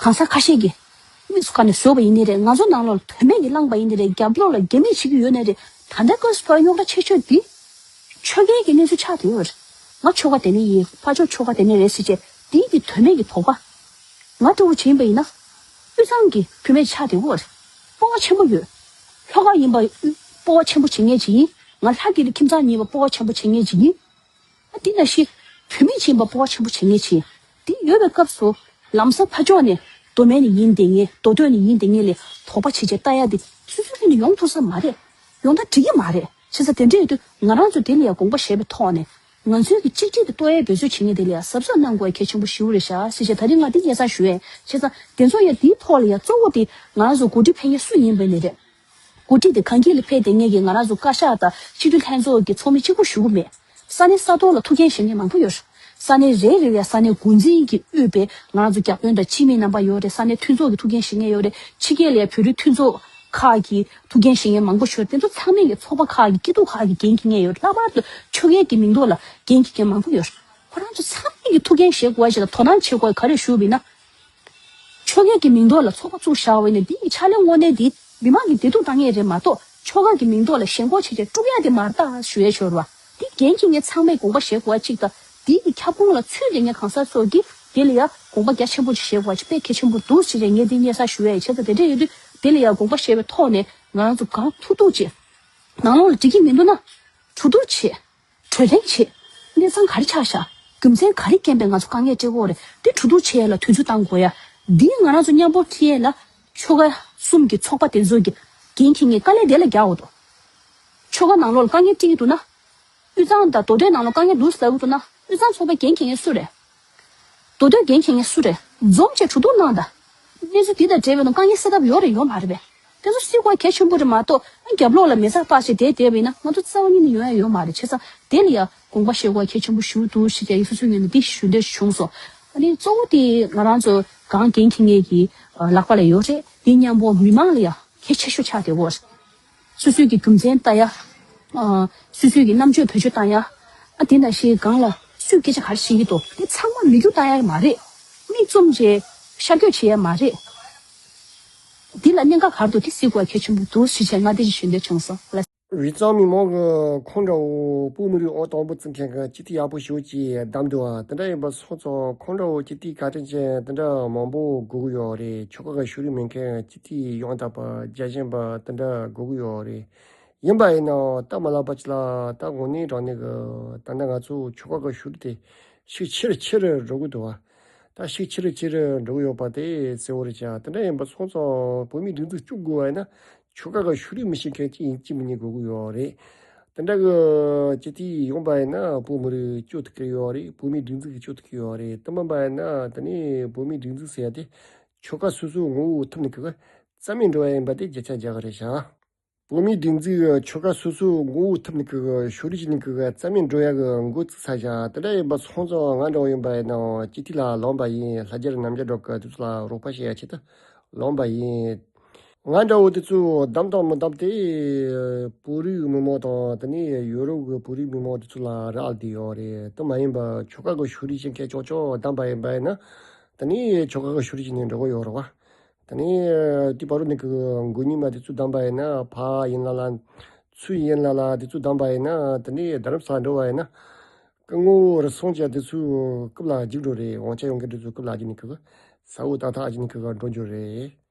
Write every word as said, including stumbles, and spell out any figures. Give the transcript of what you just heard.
གང་ཟག་ཁ་ཤས་ཀྱིས་དམིགས་སུ་བཀར་ནས་བཟོས་པ་ཡིན་ནའི་རེད། ང་ཚོ་ནང་ལོགས་ལ་དོན་མེད་ཀྱི་བསླངས་པ་ཡིན་ནའི་རེད། རྒྱབ་ལོགས་ལ་རྒྱབ་མེད་བྱེད་ཀྱི་ཡོད་ནའི་རེད། ད་ལྟའི་སྐབས་སུ་ཕར་རྙོག་དྲ་ཆེ་ཤོས་འདི་ཆོལ་ཁའི་གི་གནས་ཚུལ་ཆགས་བསྡད་ཡོད་རེད། ང་ཆོལ་ཁ་དེ་ནས་ཡིན། ཕར་ཕྱོགས་ཆོལ་ཁ་དེ་ནས་རེད་ཟེར་བྱས་འདི་གི་དོན་མེད་ཀྱི་དོགས་པ། ང་ལྟ་བུ་བྱེད་ཡིན་པ་ཡིན་ན། དབུས་གཙང་གི་བུད་མེད་ཆགས་བསྡད་ཡོད་རེད། སྤོབས་པ་ཆེན་པོ་ཡོད། ལྷོ་ཁ་ཡིན་པ་སྤོབས་པ་ཆེན་པོ་བྱེད་མཁན་ཅིག་ཡིན། ང་ལྷ་སྐྱིད་ལ་ཁྱིམ་ཚང་ཡིན་པ་སྤོབས་པ་ཆེན་པོ་བྱེད་མཁན་ཅིག་ཡིན། ཨ་འདི་ནང་བཞིན་བོད་མི་ཡིན་པ་སྤོབས་པ་ཆེན་པོ་བྱེད་མཁན་ཅིག་ཡིན། འདི་ཡོད་པའི་སྐབས་སུ་ལམ་སང་ཕར་ཕྱོགས་ནས་མདོ་སྨད་ནས་ཡིན་བསྡད་མཁན། མདོ་སྟོད་ནས་ཡིན་བསྡད་མཁན་ལ་དོགས་པ་བྱེད་བྱེད་ལྟ་ཡ་འདི་སོ་སོའི་ངོས་ནས་ཡོང་ཐུབ་ས་མ་རེད། ཡོང་ད་འགྲིག་གི་མ་རེད། བྱས་ཙང་དེ་འདྲ་ཡོད་དུས་ང་རང་ཚོ་དེ་ལ་ཡང་དགོངས་པ་བཞེས་པའི་ཐོག་ནས། ང་ཚོའི་གི་གཅིག་སྒྲིལ་དེ་གཏོར་ཡའི་འབད་རྩོལ་བྱེད་མཁན་དེ་ལ་ཡང་གཟབ་གཟབ་གནང་དགོས་ཡ་གལ་ཆེན་པོ་ཞེ་པོ་རེད་ཤག་ཟེར་བྱས་ད་རིང་ང་འདི་སྙན་སེང་ཞུ་ཡས། བྱས་ཙང་དེ་ཚོ་ཡང་འདིའི་ཐོག་ལ་ཡང་གཙོ་བོ་དེ་ང་རང་ཚོ་འགོ་ཁྲིད་ཕེབས་མཁན་སུ་ཡིན་པ་ནས་རེད། འགོ་ཁྲིད་དེ་གང་གི་ལ་ཕེབས་བསྡད་མཁན་གྱི་ང་རང་ཚོ་བཀའ་ཤག་དང་སྤྱི་འཐུས་ལྷན་ཚོགས་ཀྱི་ཚོགས་མི་གཅིག་པུ་ཞུ་གི་མེད། ས་གནས་ས་ཐོག་ལ་ཐུགས་འགན་བཞེས་མཁན་མང་པོ་ཡོད་རེད། ས་གནས་རེ་རེ་ལ་ས་གནས་འགོ་འཛིན་གྱིས་དབུས་པའི་ང་རང་ཚོ་བརྒྱ་དཔོན་དང་སྤྱི་མི་རྣམ་པ་ཡོད་རེད། ས་གནས་མཐུན་ཚོགས་ཀྱི་ཐུགས་འགན་བཞེས་མཁན་ཡོད་རེད། ཕྱི་རྒྱལ་ལ་ཡང་བོད་རིགས་མཐུན་ཚོགས་ཁག་གི་ཐུགས་འགན་བཞེས་མཁན་མང་པོ་ཞིག་ཡོད་རེད། དེ་ཚོ་ཚང་མས་ཀྱི་ཚོགས་པ་ཁག་གི་སྐྱིད་སྡུག་ཁག་གི་འགན་འཁྱེར་མཁན་ཡོད་རེད། ལྷག་པར་དུ་ཆོལ་ཁའི་གི་མིང་ཐོག་ལ་འགན་འཁྱེར་མཁན་མང་པོ་ཡོད་རེད། ཁོ་རང་ཚོ་ཚང་མས་ཀྱི་ཐུགས་འགན་བཞེས་དགོས་པ་ཞིག་དང་དོ་སྣང་བྱེད་དགོས་པ་ག་རེ་ཞུ་བ་ཡིན་ན། ཆོལ་ཁའི་གི་མིང་ཐོག་ལ་ཚོགས་པ་བཙུགས་བཞག་པ་ཡིན་ན་འདི་ཡི་ཕྱག་ལས་དངོས་གནས་འདི་མི་མང་གི་བདེ་སྡུག་བཏང་ཡས་རེད་མ་གཏོགས་ཆོལ་ཁ་གི་མིང་ཐོག་ལ་ཞེན་ཁོག་བྱས་བྱས་དཀྲུག་ཡ་དེ་མ་རེད་ད་ཞུ་ཡས་ཡོད་རེད་བ། འདི་འགན་འཁྱེར་མཁན་ཚང་མས་དགོངས་པ་བཞེས་དགོས་པ་གཅིག་དང་འདི་ཡི་ཁྱབ་ཁོངས་ལ་ཚུད་བསྡད་མཁན་གང་ཟག་ཚོ་གིས་འདི་ལ་ཡ་དགོངས་པ་རྒྱ་ཆེན་པོ་ཅིག་བཞེས་དགོས་པ་ཅིག་དཔེ་གལ་ཆེན་པོ་འདུག་ཟེར་བྱས་ངས་འདི་སྙན་སེང་ཞུ་ཡས་ཡིན། བྱས་ཙང་དེ་འདྲ་ཡོད་དུས་འདི་ལ་ཡ་དགོངས་པ་བཞེས་པའི་ཐོག་ནས་ང་རང་ཚོ་གང་ཐུབ་ཐུབ་བྱས། ནང་ལོགས་ལ་འགྲིག་གི་མི་འདུག་ན་གྲོས་བསྡུར་བྱེད། གྲོས་གླེང་བྱེད། གནས་སྟངས་ག་རེ་ཆགས་ཤག་རྒྱུ་མཚན་ག་རེ་རྐྱེན་པས་ང་ཚོ་དཀའ་ངལ་འཕྲད་ཀྱི་ཡོད་རེད། དེ་གྲོས་བསྡུར་བྱེད་ཡ་ལ་དུས་ཚོད་བཏང་དགོས་ཡ། འདི་ང་རང་ཚོ་མཉམ་པོ་འཁྱེར་ཡ་ལ་ཆོལ་ཁ་གསུམ་གྱི་ཚོགས་པ་དེ་ཚོ་གི་འགན་འཁྱེར་མཁན་དཀའ་ལས་དེ་ལ་རྒྱག་འོ་དོ། ཆོལ་ཁ་ནང་ལོགས་ལ་དཀའ་ངལ་འཕྲད་ཀྱི་འདུག་ན། དབུས་གཙང་དང་མདོ་སྟོད་ནང་ལོགས་དཀའ་ངལ་འདུག་ཟེར་གྱི་འདུག་ན་དབུས་གཙང་ཚོགས་པའི་འགན་འཁྱེར་མཁན་སུ་རེད། མདོ་སྟོད་འགན་འཁྱེར་མཁན་སུ་རེད། འཛོམས་བྱས་གྲོས་བསྡུར་གནང་དང་། གནས་ཚུལ་འདི་དང་འབྲེལ་བའི་ནང་དཀའ་ངལ་སེལ་ཐབས་ཡོད་རེད་ཡོད་མ་རེད་པས། དེ་ཚོ་སེལ་དགོས་གལ་ཆེན་པོ་རེད་མ་གཏོགས་ཨ་རྒྱབ་ལོགས་ལ་མེ་སར་སྤར་བྱས་བསྡད་བསྡད་པ་ཡིན་ན་ང་ཚོ་རྩ་བ་ཉིད་ནས་ཡོང་ཡ་ཡོད་མ་རེད། བྱས་ཙང་དེ་ལ་ཡ་དགོངས་པ་བཞེས་དགོས་གལ་ཆེན་པོ་ཞིག་འདུག་ཞེས་ཀྱང་སོ་སོའི་ངོས་ནས་འདི་ཞུ་འདོད་བྱུང་སོང་། ཨ་ནི་གཙོ་བོ་དེ་ང་རང་ཚོ་གང་འགན་འཁྱེར་མཁན་གྱི་ལག་པ་ལ་ཡོད་རེད། དེ་མཉམ་པོ་མི་མང་ལ་ཡ་གལ་ཆེ་ཤོས་ཆགས་བསྡད་ཡོད་རེད། སོ་སོའི་གི་རྒྱུ་མཚན་ལྟ་ཡ། ཨ། སོ་སོའི་གི་རྣམ་དཔྱོད་བེད་སྤྱོད་བཏང་ཡ། ཨ་དེ་ནང་བཞིན་སྒང་ལ་སུས་སྐད་ཆ་ག་རེ་བཤད་ཀྱི་འདུག་དེ་ཚང་མ་མིག་རྒྱུག་བཏང་ཡ་མ་རེད། མིག་བཙུམ་བྱས་ཤར་བསྐྱོད་བྱེད་ཡ་མ་རེད། འདི་ལ་གནད་འགག་ག་རེ་འདུག་དེ་གཟིགས་དགོས་གལ་ཆེན་པོ་འདུག་ཞུ་བྱས་ང་འདི་ཞིག་ཞུ་འདོད་བྱུང་སོང་ལ། དབུས་གཙང་མི་མང་གི་ཁོང་འདྲ་བོ་བོད་མི་རིགས་ཨང་དང་པོ་བཙུགས་མཁན་གི་སྤྱི་འཐུས་ཡག་པོ་ཞེ་པོ་ཅིག་བདམས་འདུག་བ། དེ་འདྲ་ཡིན་པ་སོང་ཙང་ཁོང་འདྲ་བོ་སྤྱི་འཐུས་བཀའ་དྲིན་ཅན་དེ་འདྲ་མང་པོ་དགོས་ཀྱི་ཡོད་རེད། ཆོལ་ཁ་གི་ཕྱོགས་རིས་མེད་མཁན་སྤྱི་འཐུས་ཡང་དག་པ་རྒྱལ་ཞེན་པ་དེ་འདྲ་དགོས་ཀྱི་ཡོད་རེད། ཡིན་པ་ཡིན་ནའང་སྟབས་མ་ལེགས་པ་ཅིག་ལ་ད་དངོས་གནས་དྲང་གནས་ཀྱི་ད་ལྟ་ང་ཚོ་ཆོལ་ཁ་གི་ཕྱོགས་རིས་དེ་ཤུགས་ཆེ་རུ་ཆེ་རུ་འགྲོ་གི་འདུག་བ། ད་ཤུགས་ཆེ་རུ་ཆེ་རུ་འགྲོ་གི་ཡོད་པ་དེ་གསལ་བོ་རེད་ཤག་དེ་འདྲ་ཡིན་པ་སོང་ཙང་བོད་མིའི་སྒྲིག་འཛུགས་སྐྱོང་དགོས་པ་ཡིན་ན་ཆོལ་ཁ་གི་ཕྱོགས་རིས་མི་ཤེས་མཁན་གཅིག་ཡིན་གཅིག་མིན་གཉིས་དགོས་ཀྱི་ཡོད་རེད། དེ་འདྲ་གི་སྤྱི་འཐུས་ཡོང་པ་ཡིན་ན་བོད་མི་རིགས་སྐྱོང་ཐུབ་ཀྱི་ཡོད་རེད། བོད་མིའི་སྒྲིག་འཛུགས་ཀྱིས་སྐྱོང་ཐུབ་ཀྱི་ཡོད་རེད། དེ་མིན་པ་ཡིན་ན་དེ་ནས་བོད་མིའི་སྒྲིག་འཛུགས་ཟེར་ཡ་དེ་ཆོལ་ཁ་སོ་སོའི་ངོ་བོ་ཐུབ་ནས་ཀྱི་རྩ་མེད་འགྲོ་ཡ་ཡིན་པ་དེ་བརྗོད་བྱ་རྒྱག་གི་རེད་ཤག་བོད་མིའི་སྒྲིག་འཛུགས་ཆོལ་ཁ་སོ་སོའི་ངོ་བོ་ཐུབ་ནས་ཀྱི་ཕྱོགས་རིས་བྱས་ནས་ཀྱི་རྩ་མེད་འགྲོ་ཡ་གི་འགོ་བཙུགས་ཚར་ཤག་དེ་འདྲ་ཡིན་པ་སོང་ཙང་ང་འདྲ་བོ་ཡིན་པ་ཡིན་ནའང་སྤྱི་འཐུས་ལ་ལངས་པ་ཡིན། ལྷ་རྒྱལ་རྣམ་རྒྱལ་འགྲོ་གི་དེ་ཚོ་ལ་རོགས་པ་བྱེད་ཡ་ཆེད་དུ་ལངས་པ་ཡིན། ང་འདྲ་བོ་དེ་ཚོ་བདམས་དང་མི་བདམས་དེ་བོད་རིགས་མི་མང་དང་དེ་ནས་ཡུ་རོབ་གི་བོད་རིགས་མི་མང་དེ་ཚོ་ལ་རག་ལས་ཡོད་རེད། དེ་མ་ཡིན་པ་ཆོལ་ཁ་གི་ཕྱོགས་རིས་བྱེད་མཁན་ཅོག་ཅོག་བདམས་པ་ཡིན་པ་ཡིན་ན་དེ་ནས་ཆོལ་ཁ་གི་ཕྱོགས་རིས་བྱས་ནས་འགྲོ་གི་ཡོད་རེད་བ། དེ་ནས་དེ་བར་དུ་ནས་ཀྱི་མགོ་གཉིས་མ་དེ་ཚོ་བདམས་པ་ཡིན་ན་ཕ་ཡིན་ལ་ལ་ཚུ་ཡིན་ལ་ལ་དེ་ཚོ་བདམས་པ་ཡིན་ན་དེ་ནས་རྡ་རམ་ས་ལ་འགྲོ་བ་ཡིན་ན་སྐུ་ངོ་རུ་སོང་ཀྱང་དེ་ཚོ་རྐུབ་ལ་རྒྱུག་འགྲོ་རེད། དབང་ཆ་ཡོད་མཁན་དེ་ཚོ་རྐུབ་ལ་རྒྱུག་ནས་ཀྱི་ས་འོག་ཏག་ཏག་རྒྱུག་ནས་ཀྱི་འགྲོ་རྒྱུ་རེད།